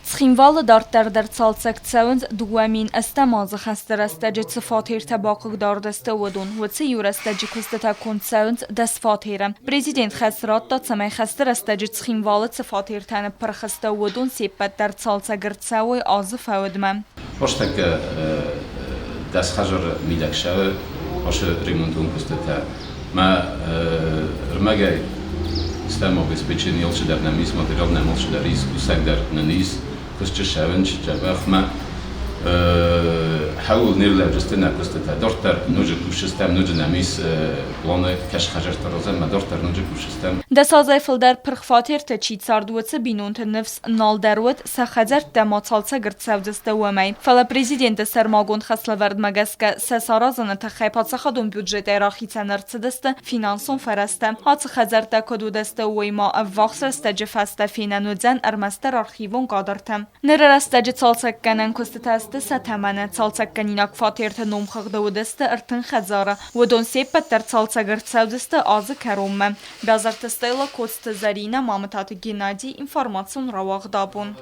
Цхинвалы дарддӕр дӕр цалцӕг цӕуынц 2008 азы хӕсты рӕстӕджы цы фатертӕ бахъыгдард сты, уыдон. Уыцы иу рӕстӕджы куыстытӕ конд цӕуынц 10 фатеры. Президент хӕс радта, цӕмӕй хӕсты рӕстӕджы Цхинвалы цы фатертӕ ныппырх сты, уыдон се ппӕт дӕр цалцӕг ӕрцӕуой азы фӕудмӕ. Фӕстӕггӕ 10 хӕдзары мидӕг сӕ ацы ремонтон куыстытӕ Мӕ ӕрмӕгӕй стӕм обеспечен алцыдӕр нӕм ис, материал нӕм алцыдӕр ис, кусӕг дӕр нын ис, куысты ссӕуын дзӕбӕхмӕ. Хӕуыл не рлӕуджысты нӕ куыстытӕ. Дарддӕр ноджы кусдзыстӕм, ноджы нӕм ис планы кӕсхӕдзӕртты розӕн, мӕ дарддӕр ноджы кусдзыстӕм. 10 азӕй фылдӕр пырх фатерты чи цард, уыцы бинонты ныфс нал дӕр уыд, сӕ хӕдзӕрттӕ ма цалцӕг ӕрцӕудзысты, уымӕй. Фӕлӕ президенты сӕрмагонд хӕслӕвӕрдмӕ гӕсгӕ сӕ саразыны тыххӕй паддзахадон бюджетӕй рахицӕн ӕрцыдысты финансон фӕрӕзтӕ. Ацы хӕдзӕрттӕ куыд уыдысты, уый ма ӕввахс рӕстӕджы фӕстӕ фенӕн уыдзӕн ӕрмӕстдӕр архивон кадртӕ. Ныры рӕстӕджы цалцӕггӕнӕн куыстытӕ сты сӕ тӕмӕны. Цалцӕггӕнинаг фатерты номхыгъды уыдысты 30 хӕдзары. Уыдон се ппӕт дӕр цалцӕг ӕрцӕудзысты азы кӕронмӕ. Бязарты Стелла, Коцты Зӕринӕ, Мамытаты Геннадий, информацион рауагъд абон.